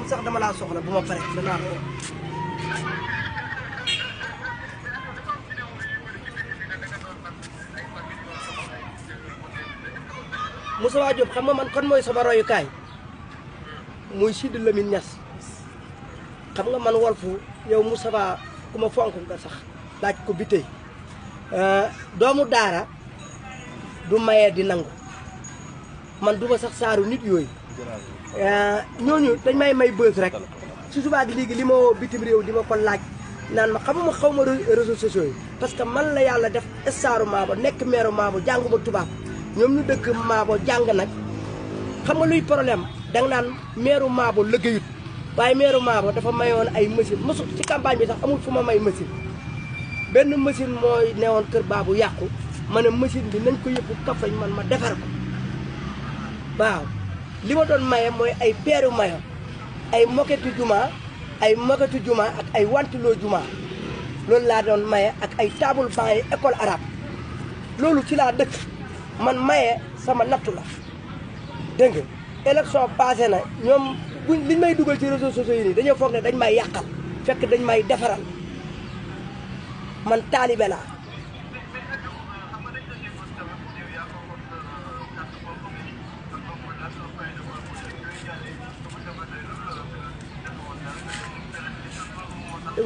sax dama laa soxla bu ma paree danaa ko. Moussa Diop xam nga man kon mooy sama royukaay muy Sidi Lamine Niass xam nga man Walfu yow Moussa ku ma fonk nga sax laaj ko bi tey doomu daara du mayee di nangu man duma sax saaru nit yooyu ñooñu dañ may bës rek su subaa gi léegi li ma woo bitim réew di ma ko laaj naan ma xamuma xaw ma réseaux sociaux yi parce que man la yàlla def staru Maabo nekk meeru Maabo jànguma tubaab ñoom ñu dëkk Maabo jàng nag xam nga luy problème danga naan meeru Maabo liggéeyut waaye meeru Maabo dafa mayoon ay machine mosu ci campagne bi sax amul fu ma may machine benn machine mooy newoon kër baabu yàqu ma ne machine bi nañ ko yëpp Kaffrine man ma defar ko waaw li ma doon maye mooy ay peeru mayo ay moketu juma ak ay wantiloo juma loolu laa doon maye ak ay table banc yi école arabe loolu ci laa dëkk man maye sama nattu la dégg nga élection passé na ñoom liñ may dugal ci réseaux sociaux yi nii dañoo foog ne dañ may yàqal fekk dañ may defaral man taalibe laa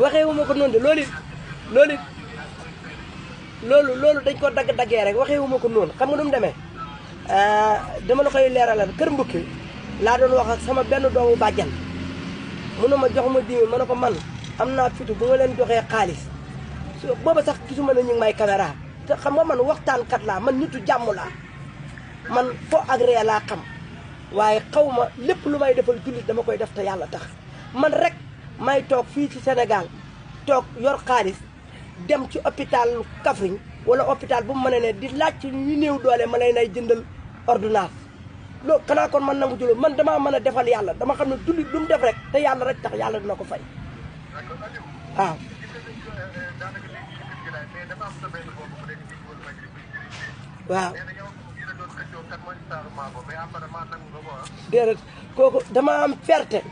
waxee wu ma ko noonu de loolu dañ ko dagg-daggee rek waxee wu ma ko noonu xam nga nu mu demee dama la koy leeralal kër mbukki laa doon wax ak sama benn doomu bàjjan mun na ma jox ma 10 000 ma ne ko man am naa fitu bu ma leen joxee xaalis booba sax gisuma ne ñu ngi may caméra te xam nga man waxtaankat laa man nitu jàmm laa man fo agré laa xam waaye xaw ma lépp lu may defal jullit dama koy def te yàlla tax man rek may toog fii ci Sénégal toog yor xaalis dem ci hôpital Kaffrine wala hôpital bu mu mën a ne di laaj ci ñu néew doole ma lay nay jëndal ordonnance loolu xanaa kon man nangu jëlo man damaa mën a defal yàlla dama xam ne jullit lu mu def rek te yàlla rek tax yàlla dina ko fay waaw waaw déedéet kooku dama am fierté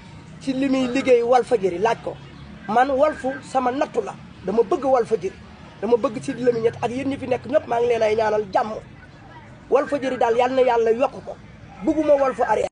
ci li muy liggéey Walfadjri laaj ko man Walfu sama nattu la dama bëgg Walfadjri dama bëgg Sidi Lamine Niass ak yéen ñi fi nekk ñëpp maa ngi leen ay ñaanal jàmm Walfadjri daal yal na yàlla yokk ko bëgguma Walfu arrière